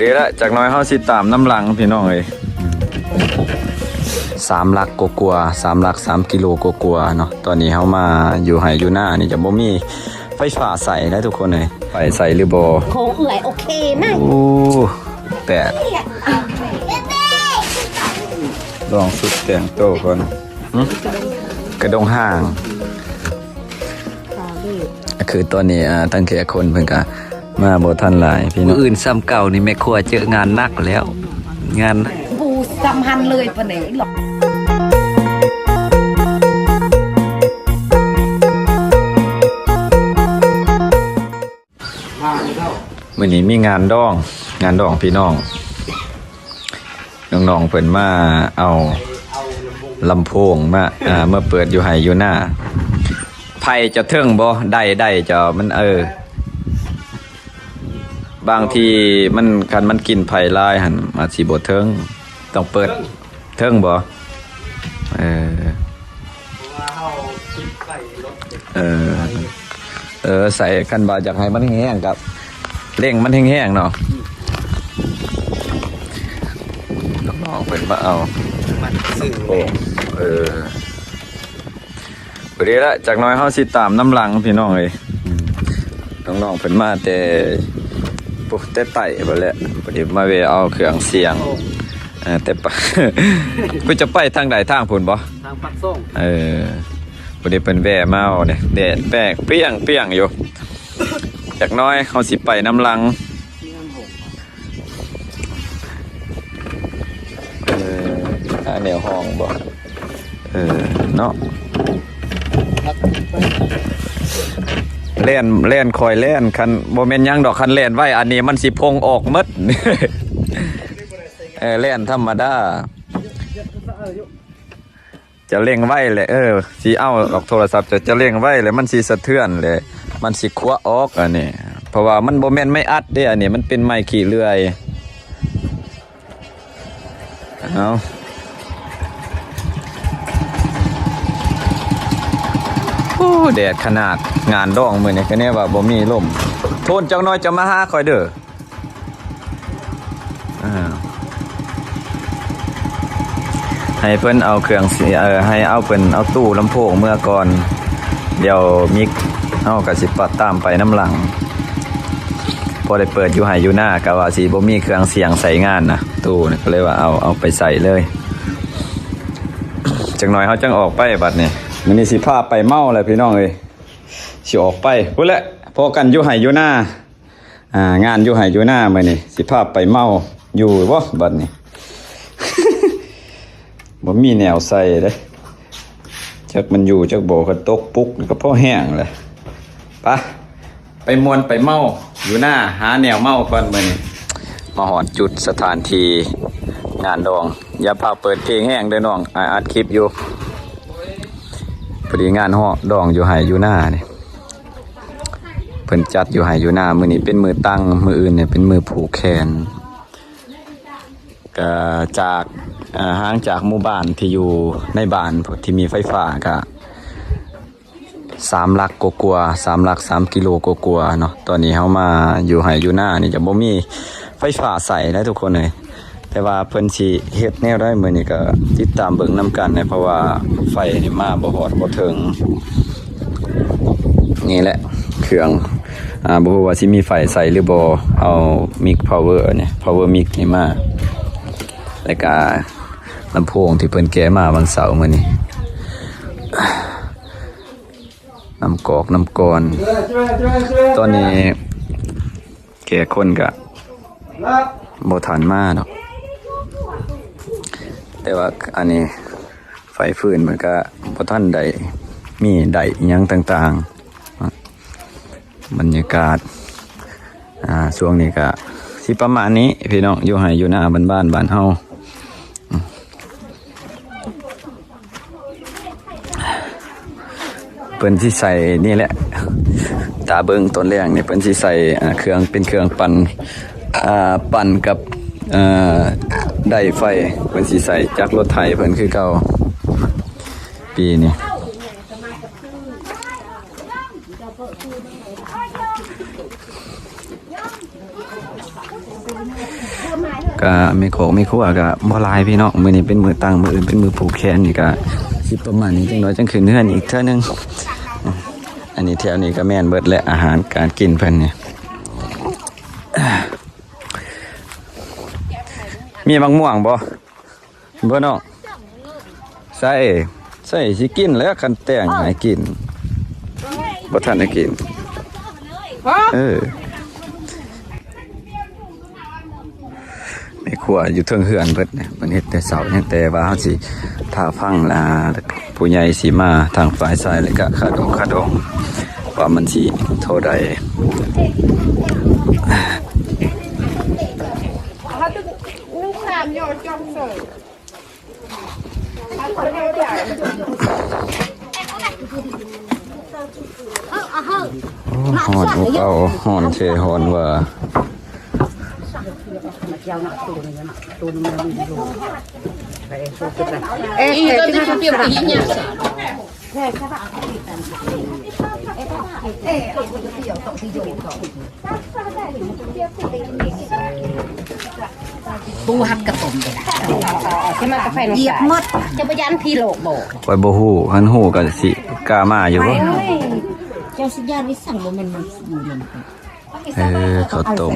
ເດລະ ຈັກໜ້ອຍເຮົາຊິຕາມນຳຫຼັງພີ່ນ້ອງເອີຍ. ສາມຫຼັກກວ່າໆ ສາມຫຼັກ ສາມກິໂລກວ່າໆເນາະ. ຕອນນີ້ເຮົາມາຢູ່ໄຮ່ຢູ່ນານີ້ ຈະບໍ່ມີໄຟຟ້າໃຊ້ແລ້ວທຸກຄົນເອີຍ. ໄຟໃຊ້ຫຼືບໍ່? ຂອງເອື້ອຍໂອເຄໄໝ? ໂອ້ ແປດ ລອງຊຸດແຕ່ງໂຕກ່ອນ. ຫຶ? ກະດົງຫ່າງ. ຄືຕອນນີ້ ອ່າ ທາງແຂກຄົນເພິ່ນກະມາບໍ່ທັນຫຼາຍພີ່ນ້ອງ. ມື້ອື່ນສ່ຳເກົ່ານີ້ແມ່ຄົວເຈີງານໜັກແລ້ວ ງານໜັກ ບໍ່ສຳຄັນເລີຍປານໃດ. ມື້ນີ້ມີງານດອງ ງານດອງພີ່ນ້ອງ. ນ້ອງໆເພິ່ນມາເອົາລຳໂພງມາ ອ່າ ມາເປີດຢູ່ໄຮ່ຢູ່ນາ. ໄຟຈະເຖິງບໍ່? ໄດ້ ໄດ້ ຈະ ມັນ ເອີ ບາງທີມັນ ຄັນມັນກິນໄຟຫຼາຍຫັ້ນ ອາດຊິບໍ່ເຖິງ. ຕ້ອງເປີດເຖິງບໍ່? ເອີ ເອີ ເອີ ໃສ່ ຄັນວ່າຢາກໃຫ້ມັນແຫ້ງໆ ກໍເລັ່ງມັນແຫ້ງໆເນາະ. ນ້ອງໆເພິ່ນມາເອົາ ມັນຊື່ ໂອ້ ເອີ ພໍດີລະ ຈັກໜ້ອຍເຮົາຊິຕາມນຳຫຼັງພີ່ນ້ອງເອີຍ. ອືມ ນ້ອງໆເພິ່ນມາແຕ່ ໂອ້ ແຕ່ໃຕ້ພຸ້ນແຫຼະ ພໍດີມາແວ່ເອົາເຄື່ອງສຽງ. ໂອ້ ເອີ ແຕ່ປະ ເພິ່ນຈະໄປທາງໃດ? ທາງພຸ້ນບໍ່? ທາງປາກຊ່ອງ. ເອີ ພໍດີເພິ່ນແວ່ມາເອົານີ້ ແດດແປກປ່ຽງໆຢູ່. ຈັກໜ້ອຍເຮົາຊິໄປນຳຫຼັງ. ເອີ ຫາແນວຫ້ອງບໍ່? ເອີ ເນາະ ແລ່ນ ແລ່ນ ຄ່ອຍແລ່ນ. ຄັນ ບໍ່ແມ່ນຫຍັງດອກ ຄັນແລ່ນໄວ ອັນນີ້ມັນຊິພົງອອກໝົດ. ເອີ ແລ່ນທຳມະດາ. ຈະເລັ່ງໄວແຫຼະ ເອີ ຊິເອົາອອກໂທລະສັບ ຈະ ຈະເລັ່ງໄວແຫຼະ ມັນຊິສະເທືອນແຫຼະ ມັນຊິຂວະອອກອັນນີ້ ເພາະວ່າມັນບໍ່ແມ່ນໄມ້ອັດເດ້ ອັນນີ້ມັນເປັນໄມ້ຂີ້ເລື່ອຍ. ເອົາ ໂອ້ ແດດຂະໜາດ ງານດອງມື້ນີ້ ຄະແນວ່າບໍ່ມີລົມ. ໂທນ ຈັກໜ້ອຍຈະມາຫາຂ້ອຍເດີ. ອ່າ ໃຫ້ເພິ່ນເອົາເຄື່ອງສຽງ ເອີ ໃຫ້ເອົາ ເພິ່ນເອົາຕູ້ລຳໂພງເມືອກ່ອນ ດຽວມິກເຮົາກະຊິປະ ຕາມໄປນຳຫຼັງ. ພໍໄດ້ເປີດຢູ່ໄຮ່ຢູ່ນາ ກະວ່າຊິບໍ່ມີເຄື່ອງສຽງໃຊ້ງານນະ ຕູ້ນີ້ ກະເລີຍວ່າເອົາ ເອົາໄປໃສ່ເລີຍ. ຈັກໜ້ອຍເຮົາຈັ່ງອອກໄປບັດນີ້. ມື້ນີ້ຊິພາໄປເມົາແຫຼະພີ່ນ້ອງເອີຍ ຊິອອກໄປພຸ້ນແຫຼະ ພໍ້ກັນຢູ່ໄຮ່ຢູ່ນາ. ອ່າ ງານຢູ່ໄຮ່ຢູ່ນາມື້ນີ້ ຊິພາໄປເມົາຢູ່ບໍ່ບັດນີ້? ບໍ່ມີແນວໃສ່ເດ້ ຈັກມັນຢູ່ຈັກບໍ່ ຄັນຕົກປຸກນີ້ກໍພໍແຫ້ງແຫຼະ. ໄປ ໄປມ່ວນໄປເມົາຢູ່ນາ ຫາແນວເມົາກ່ອນມື້ນີ້. ມາຮອດຈຸດສະຖານທີ່ງານດອງ ຢ່າພາເປີດເພງແຮງເດີນ້ອງ ອ້າຍອັດຄລິບຢູ່. ພໍດີງານຮອດດອງຢູ່ໄຮ່ຢູ່ນານີ້ ເພິ່ນຈັດຢູ່ໄຮ່ຢູ່ນາ ມື້ນີ້ເປັນມື້ຕັ້ງ ມື້ອື່ນນີ້ເປັນມື້ຜູກແຂນ. ກະຈາກ ເອີ ຫ່າງຈາກໝູ່ບ້ານທີ່ຢູ່ໃນບ້ານທີ່ມີໄຟຟ້າກະສາມຫຼັກກວ່າໆ ສາມຫຼັກ ສາມກິໂລກວ່າໆເນາະ. ຕອນນີ້ເຮົາມາຢູ່ໄຮ່ຢູ່ນານີ້ຈະບໍ່ມີໄຟຟ້າໃຊ້ແລ້ວທຸກຄົນເອີຍ. ແຕ່ວ່າເພິ່ນຊິເຮັດແນວໃດມື້ນີ້ກໍຕິດຕາມເບິ່ງນຳກັນນະ ເພາະວ່າໄຟນີ້ມາບໍ່ຮອດບໍ່ເຖິງ. ນີ້ແຫຼະເຄື່ອງ ອ່າ ບໍ່ຮູ້ວ່າຊິມີໄຟໃຊ້ຫຼືບໍ່. ເອົາມິກພາວເວີນີ້ ພາວເວີມິກນີ້ມາ ແລ້ວກະລຳໂພງທີ່ເພິ່ນແກະມາວັນເສົາມື້ນີ້ ນ້ຳກອກນ້ຳກອນ. ຕອນນີ້ ແຂກຄົນກະບໍ່ທັນມາດອກ ແຕ່ວ່າອັນນີ້ໄຟຟືນມັນກະບໍ່ທັນໄດ້ມີໄດ້ອີ່ຫຍັງຕ່າງໆ. ບັນຍາກາດ ອ່າ ຊ່ວງນີ້ກະຊິປະມານນີ້ພີ່ນ້ອງ ຢູ່ໄຮ່ຢູ່ນາບ້ານໆ ບ້ານເຮົາ. ເພິ່ນຊິໃສ່ນີ້ແຫຼະ ຖ້າເບິ່ງຕອນແລງນີ້ ເພິ່ນຊິໃສ່ ອ່າ ເຄື່ອງ ເປັນເຄື່ອງປັ່ນ ອ່າ ປັ່ນກັບ ອ່າ ໄດ້ໄຟ. ເພິ່ນຊິໃສ່ຈັກລົດໄຖເພິ່ນຄືເກົ່າປີນີ້. ເ ກະແມ່ຄອກແມ່ຄົວກະບໍ່ຫຼາຍພີ່ນ້ອງ, ມື້ນີ້ເປັນມື້ຕັ້ງ ມື້ອື່ນເປັນມື້ຜູກແຂນ ນີ້ກະຊິປະມານນີ້ ຈັກໜ້ອຍຈັ່ງຂຶ້ນເຮືອນອີກເທື່ອໜຶ່ງ. ອັນນີ້ແຖວນີ້ກະແມ່ນເບິດແຫຼະ ອາຫານການກິນເພິ່ນນີ້. ມີໝາກມ່ວງບໍ່? ບໍ່ເນາະ ໃສ່ ໃສ່ຊິກິນແລ້ວ ຄັນແຕ່ງໃຫ້ກິນ ບໍ່ທັນໄດ້ກິນ. ເອີ ແມ່ຄົວຢູ່ເທິງເຮືອນເບິດນະ ເພິ່ນເຮັດແຕ່ເຊົ້າ ຍັງແຕ່ວ່າເຮົາຊິຖ້າຟັງລະ ຜູ້ໃຫຍ່ຊິມາທາງຝ່າຍຊາຍ ແລ້ວກະຂະດົງຂະດົງ ວ່າມັນຊິເທົ່າໃດ. ໂອ້ ຮ້ອນອົບເອົາ ຮ້ອນແທ້ຮ້ອນວ່າ. ປູຫັດກະຕົ້ມໄປລະ ຢຽບໝົດ ຈະບໍ່ຢ້ານຜີໂລກບໍ່? ຂ້ອຍບໍ່ຮູ້ ຄັນຮູ້ກະຊິກ້າມາຢູ່ບໍ່? ເຈົ້າຊິຢ້ານອີຫຍັງ ບໍ່ແມ່ນມັນຢູ່ນຳ. ເອີ ເຂົ້າຕົ້ມ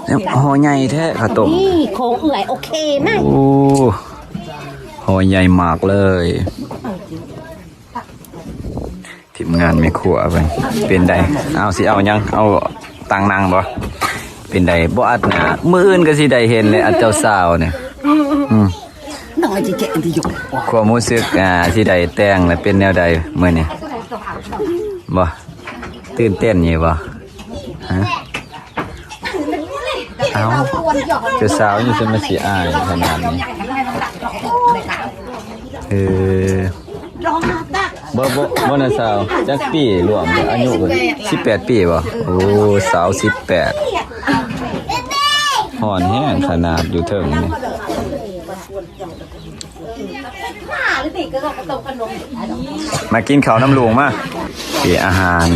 ແລ້ວຫໍ່ໃຫຍ່ແທ້ເຂົ້າຕົ້ມ ນີ້ຂອງເອື້ອຍ ໂອເຄມາກ. ໂອ້ ຫໍ່ໃຫຍ່ມາກເລີຍ. ທີມງານແມ່ຄົວເພິ່ນເປັນໃດ? ເອົາ ຊິເອົາຫຍັງ? ເອົາຕັ່ງນັ່ງບໍ່? ເປັນໃດ? ບໍ່ອັດໜ້າ ມື້ອື່ນກະຊິໄດ້ເຫັນແຫຼະ ອັດເຈົ້າສາວນີ້. ອືມ ຄວາມຮູ້ສຶກ ອ່າ ຊິໄດ້ແຕ່ງແລ້ວ ເປັນແນວໃດມື້ນີ້? ບໍ່ ຕື່ນເຕັ້ນຢູ່ບໍ່? ຮະ? ເອົາ ເຈົ້າສາວນີ້ຊິມາຊິອາຍຂະໜາດນີ້. ເອີ ບໍ່ ບໍ່ ບໍ່ນະສາວ ຈັກປີລວມ ອາຍຸເພິ່ນ ສິບແປດປີບໍ່? ໂອ້ ສາວສິບແປດ ຮ້ອນແຮງຂະໜາດຢູ່ເທິງນີ້. ມາກິນເຂົ້ານຳລຸງມາ. ເອີ ອາຫານ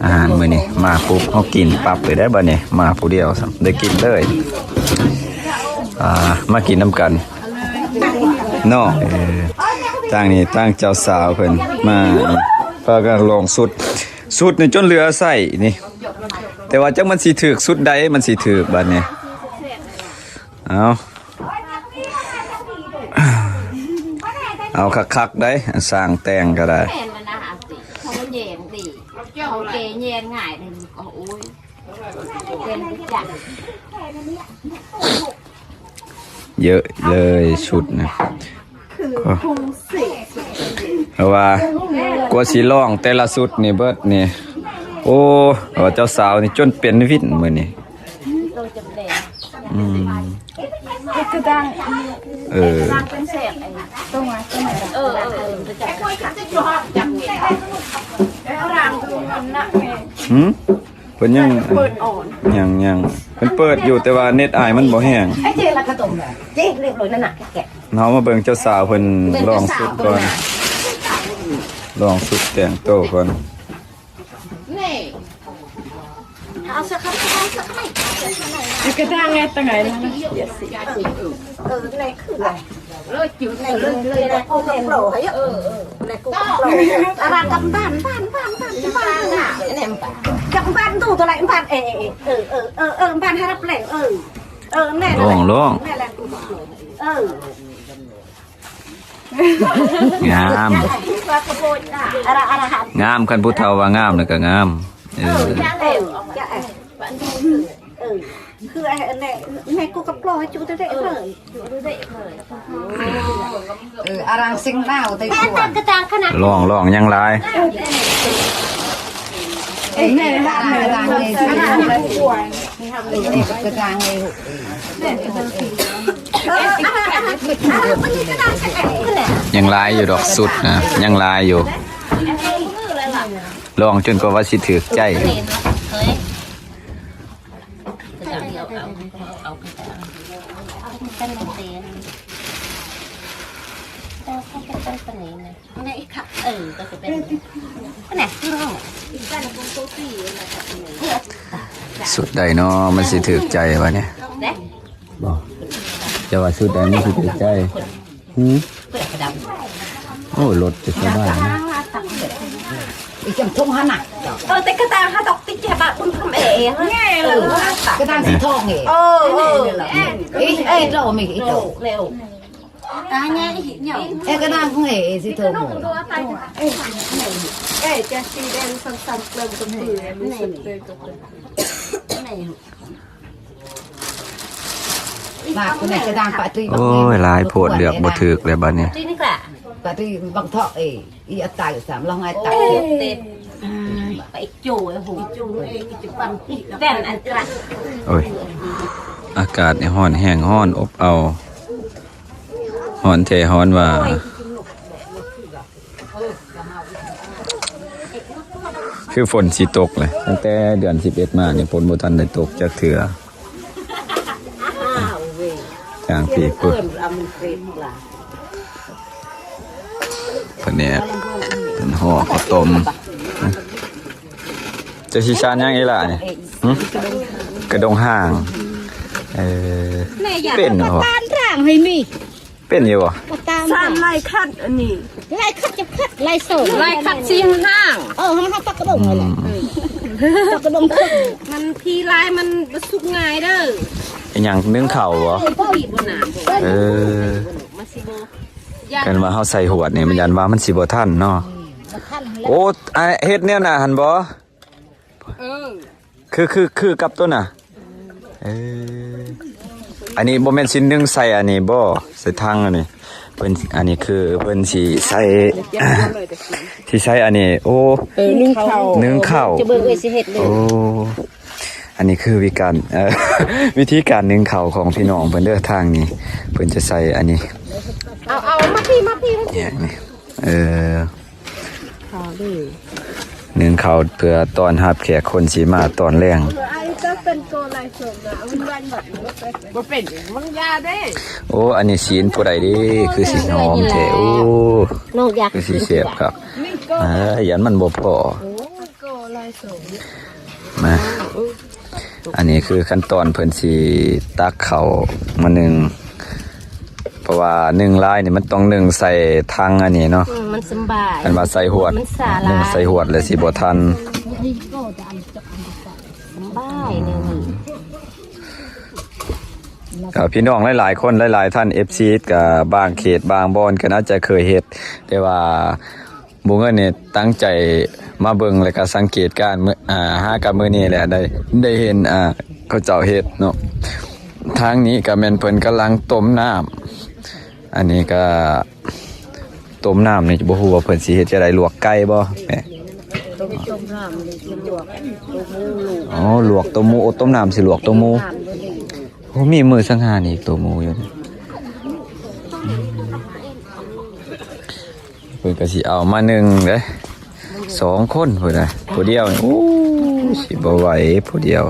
ອາຫານມື້ນີ້ມາປຸບ ເຮົາກິນປັບເລີຍເດ້ ບັດນີ້ມາຜູ້ດຽວຊ້ຳ ໄດ້ກິນເລີຍ. ອ່າ ມາກິນນຳກັນເນາະ. ເອີ ທາງນີ້ທາງເຈົ້າສາວເພິ່ນມາ ພາກັນລອງຊຸດ ຊຸດນີ້ຈົນເຫຼືອໃຊ້ນີ້ ແຕ່ວ່າຈັກມັນຊິຖືກຊຸດໃດ ມັນຊິຖືກບັດນີ້. ເອົາ ເອົາຄັກໆ ໄດ໋ ຊ່າງແຕ່ງກະໄດ້. ແມ່ນລະນະ ເຮົາແຍງດີ ເຮົາແກແຍງງ່າຍເດ້ ໂອ້ຍ ເປັນຈັກ ເຢີະເລີຍຊຸດນະ. ເພາະວ່າກວ່າຊິລອງແຕ່ລະຊຸດນີ້ເບິດນີ້ ໂອ້ ວ່າເຈົ້າສາວນີ້ຈົນເປັນວິນມື້ນີ້. ອືມ ເອີ ຫືມ ເພິ່ນຍັງ ເປີດອ່ອນ ຍັງ ຍັງ ເພິ່ນເປີດຢູ່ ແຕ່ວ່າເນັດອ້າຍມັນບໍ່ແຮງ. ເຮົາມາເບິ່ງເຈົ້າສາວເພິ່ນລອງຊຸດກ່ອນ ລອງຊຸດແຕ່ງໂຕກ່ອນ. ເອົາເສື້ອຂ້າງໃນ ເອົາເສື້ອຂ້າງໃນ ກະດ້າງແອດຕັງໄງລະ ເອີ ເອີ ໃນຄື ລອງ ລອງ ງາມ ງາມ ຄັນຜູ້ເຖົ້າວ່າງາມລະກະງາມ. ເອີ ເອີ ຄືແມ່ ແມ່ກູກະປລໍໃຫ້ຈຸເດ້ເອີ. ເອີ ອາລັງເສັງດາວເຕ ລອງ ລອງ ຍັງຫຼາຍ. ຍັງຫຼາຍຢູ່ດອກຊຸດນະ ຍັງຫຼາຍຢູ່ ລອງຈົນກວ່າວ່າຊິຖືກໃຈ. ຊຸດໃດເນາະ ມັນຊິຖືກໃຈວະນີ້? ຈະວ່າຊຸດໃດມັນຊິໄດ້ໃຊ້? ຫື? ໂອ້ ລົດຈະສະບາຍນະ. ອີ່ຈັ່ງທົ່ງຫັ້ນນະ. ເອີ ແຕ່ກະຕ່າງຫາດອກຕິກແຈບາດບຸນຄຳເອ. ກະຕ່າງສີທອງເອ. ເອີ ເອີ ອີ່ ອີ່ໂຕມີອີ່ໂຕ. ຕາໃຫຍ່ອີກເນາະ. ເອກະນາງເອຊິໂທໂມ. ເອຈະສີແດງຊ້ຳໆ ເລີ່ມກະເປືອຍ ແມ່ນ ມາຄົນໃດກະນາງປະຕິ. ໂອ້ຍ ຫຼາຍໂພດ ເລືອກບໍ່ຖືກແລ້ວບາດນີ້. ປະຕິບັງເທາະເອ ອີອັດຕາຍສາມລອງອາຍຕາຍ. ໂອ້ຍ ອາກາດນີ້ຮ້ອນແຮງ ຮ້ອນອົບເອົາ. ຮ້ອນແທ້ຮ້ອນວ່າ ຄືຝົນຊິຕົກແຫຼະ. ຕັ້ງແຕ່ເດືອນສິບເອັດມານີ້ ຝົນບໍ່ທັນໄດ້ຕົກຈັກເທື່ອ. ທາງພີ້ພຸ້ນ ພະແນກເພິ່ນຫໍ່ເຂົ້າຕົ້ມ. ເຈົ້າຊິຊານຫຍັງອີ່ຫຼ້ານີ້? ຫຶ? ກະດົງຫາງ. ເອີ ເປັນບໍ່? ຕານຮ່າງໃຫ້ມີ ເປັນຢູ່ບໍ່? ຕານ ສານລາຍຂັດອັນນີ້ ລາຍຂັດຈະຂັດ ລາຍໂສ້ ລາຍຂັດຊິງຫ້າງ. ເອີ ເຮົາ ເຮົາປັກກະດົງໄວ້ແຫຼະ. ອືມ ປັກກະດົງ ມັນພີລາຍ ມັນບໍ່ສຸກງ່າຍເດີ. ອີຫຍັງ ໜຶ້ງເຂົ້າບໍ່? ເອີ ເອີ ມັນຊິບໍ່ ເອີ້ນວ່າເຮົາໃສ່ຫວດນີ້ ມັນຢ້ານວ່າມັນຊິບໍ່ທັນເນາະ. ອືມ ບໍ່ທັນ. ໂອ້ ອາ ເຮັດແນວນັ້ນຫັ້ນບໍ່? ເອີ ຄື ຄື ຄືກັບໂຕນະ. ເອີ ອັນນີ້ບໍ່ແມ່ນຊິໜຶ້ງໃສ່ອັນນີ້ບໍ່? ໃສ່ຖັງອັນນີ້ ເພິ່ນ ອັນນີ້ຄືເພິ່ນຊິໃສ່ ຊິໃສ່ອັນນີ້. ໂອ້ ເອີ ໜຶ້ງເຂົ້າ ໜຶ້ງເຂົ້າ. ຈະເບິ່ງເອີຍຊິເຮັດເລີຍ. ໂອ້ ອັນນີ້ຄືວິການ ເອີ ວິທີການໜຶ້ງເຂົ້າຂອງພີ່ນ້ອງເພິ່ນເດີ. ທາງນີ້ເພິ່ນຈະໃສ່ອັນນີ້ ເອົາ ເອົາມາພີ້ ມາພີ້ ມາພີ້ ແຍກນີ້. ເອີ ໜຶ້ງເຂົ້າເພື່ອຕ້ອນຮັບແຂກຄົນຊິມາຕອນແລງ. ບໍ່ເປັນ ມັນຢາເດ້. ໂອ້ ອັນນີ້ຊີ້ນຜູ້ໃດເດ້ ຄືຊິຫອມແທ້. ໂອ້ ນ້ອງຢາກ ຄືຊິແຊບຄັກ. ອ່າ ຢ້ານມັນບໍ່ພໍ. ມາ ອັນນີ້ຄືຂັ້ນຕອນເພິ່ນຊິຕັກເຂົ້າມາໜຶ້ງ ເພາະວ່າໜຶ້ງລາຍນີ້ມັນຕ້ອງໜຶ້ງໃສ່ຖັງອັນນີ້ເນາະ. ອືມ ມັນສຳບາຍ. ຄັນວ່າໃສ່ຫວດ ມັນສາລາຍ ໜຶ້ງໃສ່ຫວດແລ້ວຊິບໍ່ທັນ. ສຳບາຍແນວນີ້. ກໍພີ່ນ້ອງຫຼາຍໆຄົນ ຫຼາຍໆທ່ານ ເອັຟຊີ ກໍບາງເຂດບາງບ່ອນກໍໜ້າຈະເຄີຍເຮັດ ແຕ່ວ່າ ບົວເງິນນີ້ຕັ້ງໃຈມາເບິ່ງ ແລ້ວກໍສັງເກດການມື້ ອ່າ ຫາກັບມື້ນີ້ແຫຼະ ໄດ້ ໄດ້ເຫັນ ອ່າ ເຂົາເຈົ້າເຮັດເນາະ. ທາງນີ້ກໍແມ່ນເພິ່ນກຳລັງຕົ້ມນ້ຳ. ອັນນີ້ກໍຕົ້ມນ້ຳນີ້ ບໍ່ຮູ້ວ່າເພິ່ນຊິເຮັດຈັ່ງໃດ ລວກໄກ່ບໍ່ແມ່? ຕົ້ມນ້ຳນີ້ຊິລວກໂຕໝູ. ອໍ ລວກໂຕໝູ. ໂອ້ ຕົ້ມນ້ຳຊິລວກໂຕໝູ. ໂອ້ ມີມືສັງຫານອີກ ໂຕໝູຢູ່ນີ້. ເພິ່ນກໍຊິເອົາມາໜຶ້ງເດ້ ສອງຄົນພຸ້ນນະ. ຜູ້ດຽວນີ້ ໂອ້ ຊິບໍ່ໄຫວຜູ້ດຽວ.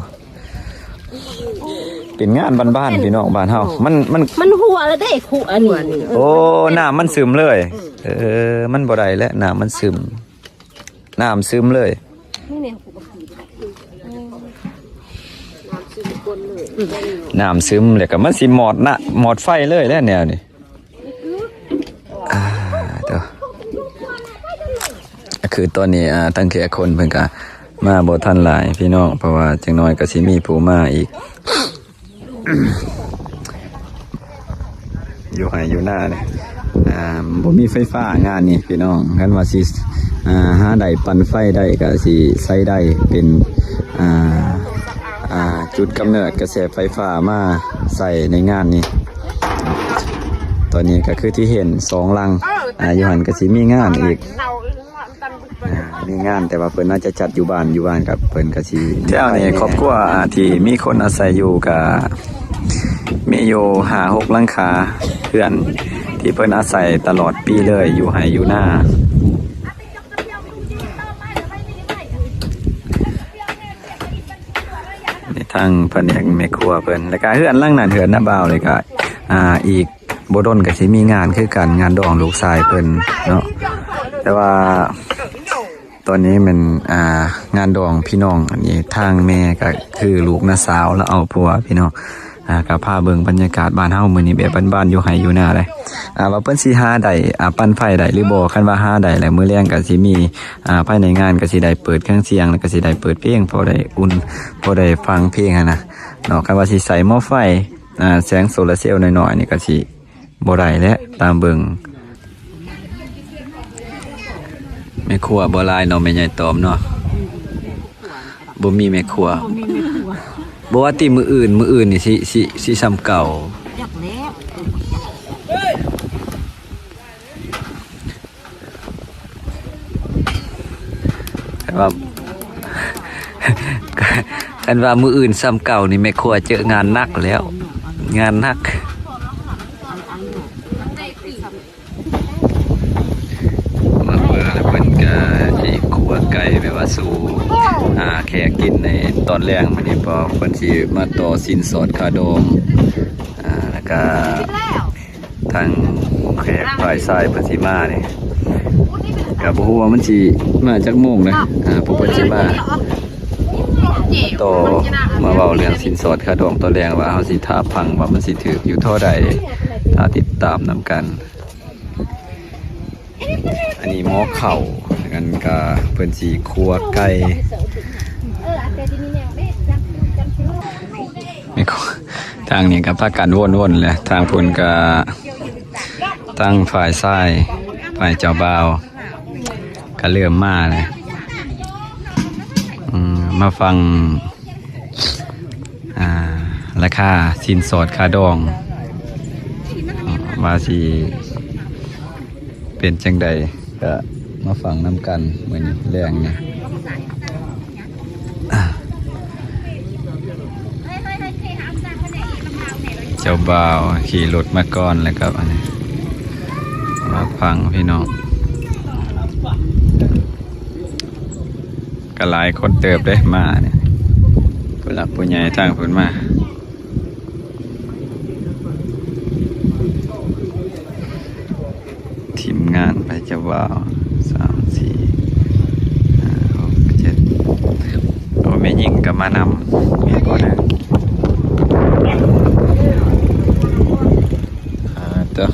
ເປັນງານບ້ານໆ ພີ່ນ້ອງ ບ້ານເຮົາ. ມັນ ມັນ ມັນຮົ່ວແລ້ວເດ້ ຄຸອັນນີ້. ໂອ້ ນ້ຳມັນຊຶມເລີຍ. ເອີ ມັນບໍ່ໄດ້ແລ້ວ ນ້ຳມັນຊຶມ ນ້ຳຊຶມເລີຍ. ນ້ຳຊຶມແລ້ວກໍມັນຊິມອດນະ ມອດໄຟເລີຍແຫຼະແນວນີ້. ອ່າ ໂຕ ຄືຕອນນີ້ ອ່າ ທາງແຂກຄົນເພິ່ນກະມາບໍ່ທັນຫຼາຍພີ່ນ້ອງ ເພາະວ່າຈັກໜ້ອຍກໍຊິມີຜູ້ມາອີກ. ຢູ່ໄຮ່ຢູ່ນານີ້ ອ່າ ບໍ່ມີໄຟຟ້າງານນີ້ພີ່ນ້ອງ. ຄັນວ່າຊິ ອ່າ ຫາໄດ້ປັ່ນໄຟໄດ້ກໍຊິໃຊ້ໄດ້ເປັນ ອ່າ ອ່າ ຈຸດກຳເນີດກະແສໄຟຟ້າມາໃຊ້ໃນງານນີ້. ຕອນນີ້ກໍຄືທີ່ເຫັນສອງຫຼັງ ອ່າ ຢູ່ຫັ້ນກໍຊິມີງານອີກ ອ່າ ມີງານ ແຕ່ວ່າເພິ່ນອາດຈະຈັດຢູ່ບ້ານ ຢູ່ບ້ານກໍເພິ່ນກໍຊິ ແຖວນີ້ຄອບຄົວ ອ່າ ທີ່ມີຄົນອາໄສຢູ່ກໍມີຢູ່ຫ້າຫົກຫຼັງຄາເຮືອນ ທີ່ເພິ່ນອາໄສຕະຫຼອດປີເລີຍ ຢູ່ໄຮ່ຢູ່ນາ. ນີ້ທາງພະແນກແມ່ຄົວເພິ່ນ ແລ້ວກະເຮືອນຫຼັງນັ້ນ ເຮືອນນ້າບ່າວນີ້ກະ ອ່າ ອີກບໍ່ດົນກະຊິມີງານຄືກັນ ງານດອງລູກຊາຍເພິ່ນເນາະ. ແຕ່ວ່າຕອນນີ້ແມ່ນ ອ່າ ງານດອງພີ່ນ້ອງ ອັນນີ້ທາງແມ່ກະຄືລູກນ້າສາວລາວເອົາຜົວພີ່ນ້ອງ. ອ່າ ກໍພາເບິ່ງບັນຍາກາດບ້ານເຮົາມື້ນີ້ແບບບ້ານໆ ຢູ່ໄຮ່ຢູ່ນາເດ້ ອ່າ ວ່າເພິ່ນຊິຫາໄດ້ ອ່າ ປັ່ນໄຟໄດ້ຫຼືບໍ່. ຄັນວ່າຫາໄດ້ແລ້ວ ມື້ແລງກໍຊິມີ ອ່າ ພາຍໃນງານກໍຊິໄດ້ເປີດເຄື່ອງສຽງ ແລ້ວກໍຊິໄດ້ເປີດເພງ ພໍໄດ້ອຸ່ນ ພໍໄດ້ຟັງເພງຫັ້ນນະເນາະ. ຄັນວ່າຊິໃສ່ໝໍ້ໄຟ ອ່າ ແສງໂຊລາເຊວນ້ອຍໆ ນີ້ກໍຊິ ບໍ່ໄດ້ແຫຼະ ຕາມເບິ່ງ. ແມ່ຄົວບໍ່ຫຼາຍເນາະ ແມ່ໃຫຍ່ຕອມເນາະ ບໍ່ມີແມ່ຄົວ. ບໍ່ມີແມ່ຄົວ ບໍ່ວ່າຕິ ມື້ອື່ນ ມື້ອື່ນນີ້ຊິ ຊິ ຊິສ່ຳເກົ່າ. ຈັກແລ້ວ. ຄັນວ່າ ຄັນວ່າມື້ອື່ນສ່ຳເກົ່ານີ້ ແມ່ຄົວເຈີງານໜັກແລ້ວ ງານໜັກ. ມາເບິ່ງແລ້ວ ເພິ່ນກະຊິຂົ້ວໄກ່ ແບບວ່າສູ່ ອ່າ ແຂກກິນໃນຕອນແລງມື້ນີ້ ເພາະເພິ່ນຊິມາຕໍ່ສິນສອດຄາດອງ ອ່າ ແລ້ວກະ ທາງແຂກຝ່າຍຊາຍເພິ່ນຊິມານີ້ ກໍບໍ່ຮູ້ວ່າມັນຊິມາຈັກໂມງນະ ອ່າ ຜູ້ເພິ່ນຊິມາຕໍ່ ມາເວົ້າເລື່ອງສິນສອດຄາດອງຕອນແລງ ວ່າເຮົາຊິຖ້າຟັງວ່າມັນຊິຖືກຢູ່ເທົ່າໃດ ຖ້າຕິດຕາມນຳກັນ. ອັນນີ້ໝໍ້ເຂົ້າ ອັນກະເພິ່ນຊິຂົ້ວໄກ່. ແມ່ຄົວ ທາງນີ້ກໍພາກັນວົນໆ ແຫຼະ ທາງພຸ້ນກໍ ທາງຝ່າຍຊາຍ ຝ່າຍເຈົ້າບ່າວກໍເລີ່ມມາແລ້ວ ອືມ ມາຟັງ ອ່າ ລາຄາສິນສອດຄາດອງ ວ່າຊິ ເປັນຈັ່ງໃດ ກະມາຟັງນຳກັນມື້ນີ້ແລງນີ້. ເຈົ້າບ່າວຂີ່ລົດມາກ່ອນ ແລ້ວກໍອັນນີ້ ມາຟັງພີ່ນ້ອງ ກໍຫຼາຍຄົນເຕີບເດ້ມານີ້ ຜູ້ຫຼັກຜູ້ໃຫຍ່ທາງເພິ່ນມາ. ທີມງານໄປຈະວ່າ ສາມ ສີ່ ຫ້າ ຫົກ ເຈັດ ໂອ້ ແມ່ຍິງກໍມານຳ ມີຜູ້ໜຶ່ງ ອ່າ ເດີ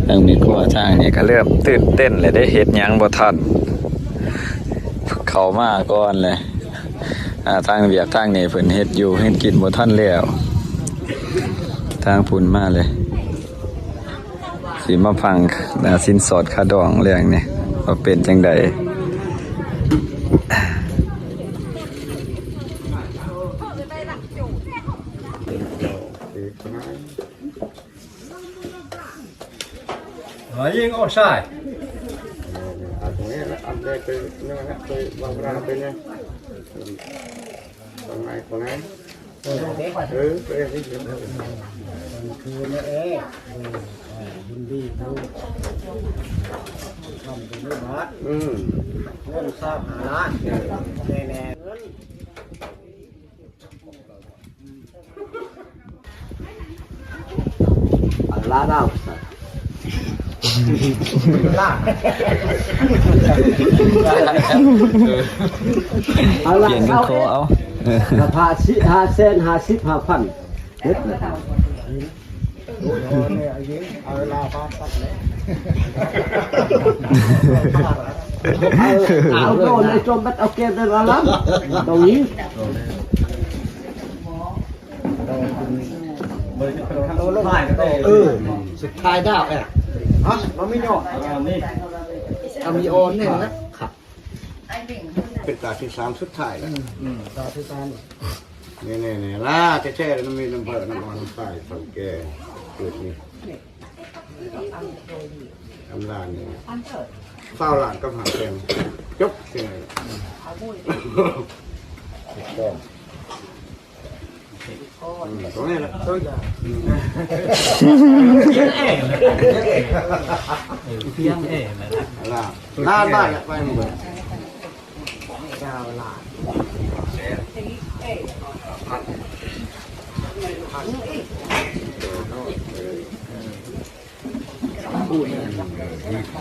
ທາງແມ່ຄົວທາງນີ້ກໍເລີ່ມຕື່ນເຕັ້ນແລ້ວເດ້ ເຮັດຫຍັງບໍ່ທັນ ເຂົ້າມາກ່ອນແຫຼະ. ອ່າ ທາງວຽກທາງນີ້ເພິ່ນເຮັດຢູ່ເຮັດກິນບໍ່ທັນແລ້ວ ທາງພຸ້ນມາເລີຍ ຊິມາຟັງ ອ່າ ສິນສອດຄາດອງແລງນີ້ວ່າເປັນຈັ່ງໃດ. ຍິງອອກຊ້າຍ ເອົາຕົງນີ້ລະ ອັນໃດໄປນັ້ນລະ ໄປວາງລາໄປນີ້ ຕົງໄຫນ ຕົງໄຫນ ເອີ ໄປນີ້ ຄືນເອ ເອີ ບຸນດີເນາະ ທຳເປັນບາດ ອືມ ເງິນຊາວຫ້າລ້ານ ແນ່ໆ ອັນລາດາວ ລາ ອັນລາ ປ່ຽນເປັນຂໍເອົາ ລະພາຊິ ຫ້າແສນຫ້າສິບຫ້າພັນ ເຮັດລະ ເອົາໂດນໄອ້ຈົມບັດເອົາແກນໄດ້ລະລຳ ຕົງນີ້ ເອີ ສຸດທ້າຍດາວແອະ ຮະ ລາວມີຍອດ ອາ ມີອອນແນ່ນະ ຄັບ ເປັນຕາທີ່ສາມສຸດທ້າຍແລ້ວ ອືມ ຕາທີ່ສາມ ແນ່ໆໆ ລາແທ້ໆ ແລ້ວມັນມີນ້ຳເບີ ນ້ຳອ່ອນ ນ້ຳຊາຍ ເຖົ້າແກ່ ເກີດນີ້ ອຳລານີ້ ຊາວລ້ານກັບຫ້າແສນ ຈົບທີ່ນັ້ນ ຖືກຕ້ອງ ອືມ ຕົງນີ້ລະ ອືມ ພຽງແອນະ ລາ ລ້ານບາດ ຢາກໄປໝົດ ຊາວລ້ານ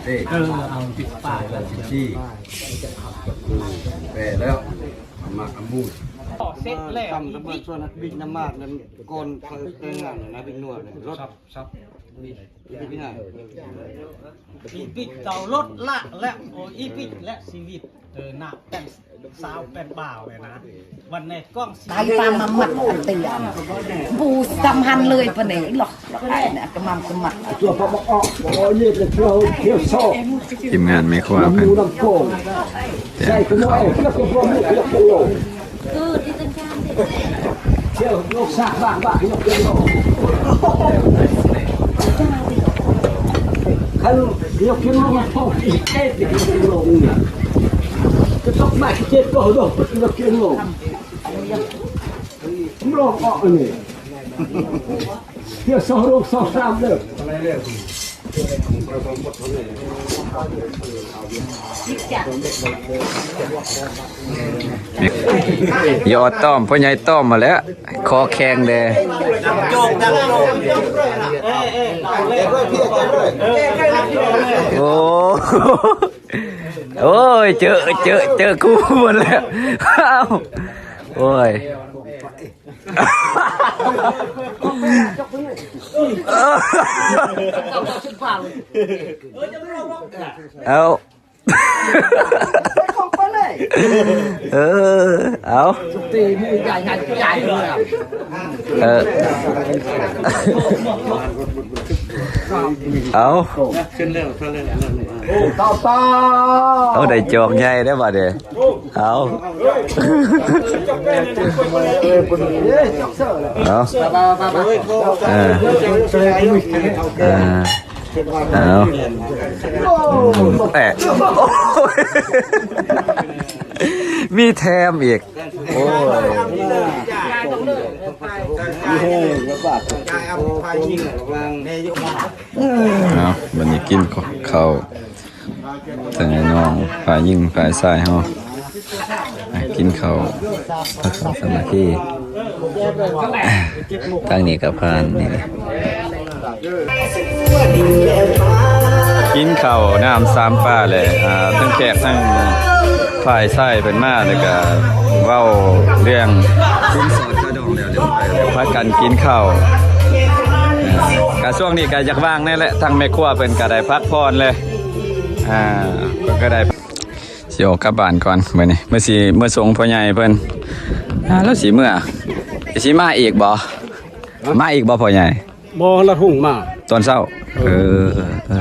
ເອີ ເອົາຕິດປ້າຍລະສິບສີ່ ອືມ ແປແລ້ວ ອຳມາກອຳມູນ ເສັດແລ້ວ ຕຳຕະເບີດ ຊວນບິກນ້ຳມາດນັ້ນ ກ່ອນເຂົາແຕ່ງງານນະ ບິກນົວະນີ້ ລົດ ຊັບ ຊັບ ບິກ ບິກນະ ອີບິກເກົ່າລົດລະແລະ ໂອ ອີບິກແລະຊີວິດ ເອີ ນະ ແປ້ນສາວແປ້ນບ່າວແມ່ນະ ວັນໃນກ້ອງ ຕາຍຕາມມາໝັດອັນເຕີຍ ບໍ່ສຳພັນເລີຍປານນີ້ ລອກ ລອກອ້າຍນະ ກະໝ່ຳກະໝັດ ຕົວປະອອກ ໂອເຍ ເທຽວ ທຽວຊອກ ທີມງານແມ່ຄົວເພິ່ນ ໃສ່ຂະໂມຍ ເທຽວ ເທຽວ ເທຽວ ທຽວ ໂຍກສາກ ບາກ ບາກ ໂຍກຂຶ້ນລົງ ຄັນ ໂຍກຂຶ້ນລົງ ມັນພໍອີກເອກ ໂຍກຂຶ້ນລົງ ກະຕົກມາເຈັບ ໂຕ ໂຕ ໂຍກຂຶ້ນລົງ ມັນລົງອອກອັນນີ້ ເພື່ອສອງໂລກສອງສາມເດີ ຢອດຕ້ອມ ພໍ່ໃຫຍ່ຕ້ອມມາແລ້ວ ຄໍແຂງແດ່ ໂອ້ ໂອ້ຍ ເຈີ ເຈີ ເຈີຄູ່ໝົດແລ້ວ ອ້າວ ໂອ້ຍ ເອົາ ເອີ ເອົາ ເອີ ເອົາ ຂຶ້ນແລ້ວ ຂຶ້ນແລ້ວ ເອົາ ໄດ້ຈອກໃຫຍ່ແລ້ວບາດນີ້. ເອົາ ເອົາ ເອີ ເອົາ ເອົາ ແອະ ໂອ້ຍ ມີແຖມອີກ ໂອ້ຍ ເອົາ ບັດນີ້ກິນເຂົ້າ ທາງນ້ອງຝ່າຍຍິງຝ່າຍຊາຍເຮົາ ກິນເຂົ້າ ພັກສາມັກຄີ ທາງນີ້ກະຜ່ານນີ້ ກິນເຂົ້ານ້ຳສາມປາແຫຼະ ອາ ທັງແຂກທັງຝ່າຍຊາຍເພິ່ນມາ ແລ້ວກະເວົ້າເລື່ອງສິນສອດຄ່າດອງແລ້ວ ພາກັນກິນເຂົ້າ ກະຊ່ວງນີ້ກະຢາກວ່າງແນ່ແຫຼະ ທາງແມ່ຄົວເພິ່ນກະໄດ້ພັກຜ່ອນແລ້ວ ອາ ເພິ່ນກະໄດ້ ຊິອອກກັບບ້ານກ່ອນມື້ນີ້ ມື້ຊິເມືອສົ່ງພໍ່ໃຫຍ່ເພິ່ນ ອາ ລາວຊິເມືອ ຊິມາອີກບໍ່? ມາອີກບໍ່ພໍ່ໃຫຍ່? ບໍ່ ລາວຮຸ່ງມາ ຕອນເຊົ້າ ເອີ ເອີ ເອີ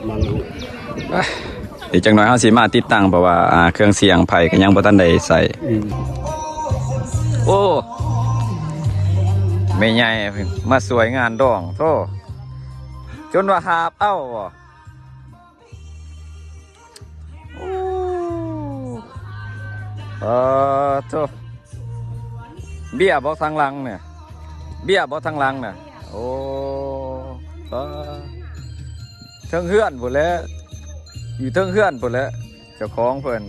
ມາລະຮຸ່ງ ໄປ ອີກຈັກໜ່ອຍເຮົາຊິມາຕິດຕັ້ງ ເພາະວ່າ ອາ ເຄື່ອງສຽງໄພກະຍັງບໍ່ທັນໄດ້ໃສ່ ອືມ ໂອ້ ແມ່ໃຫຍ່ມາຊ່ວຍງານດອງ ໂທ້ ຈົນວ່າຫາບເອົາບໍ່? ໂອ້ ເອີ ໂທ້ ເບຍບໍ່ທາງຫຼັງນະ ເບຍບໍ່ທາງຫຼັງນະ ໂອ້ ເອີ ເທິງເຮືອນພຸ້ນແຫຼະ ຢູ່ເທິງເຮືອນພຸ້ນແຫຼະ ເຈົ້າຂອງເພິ່ນ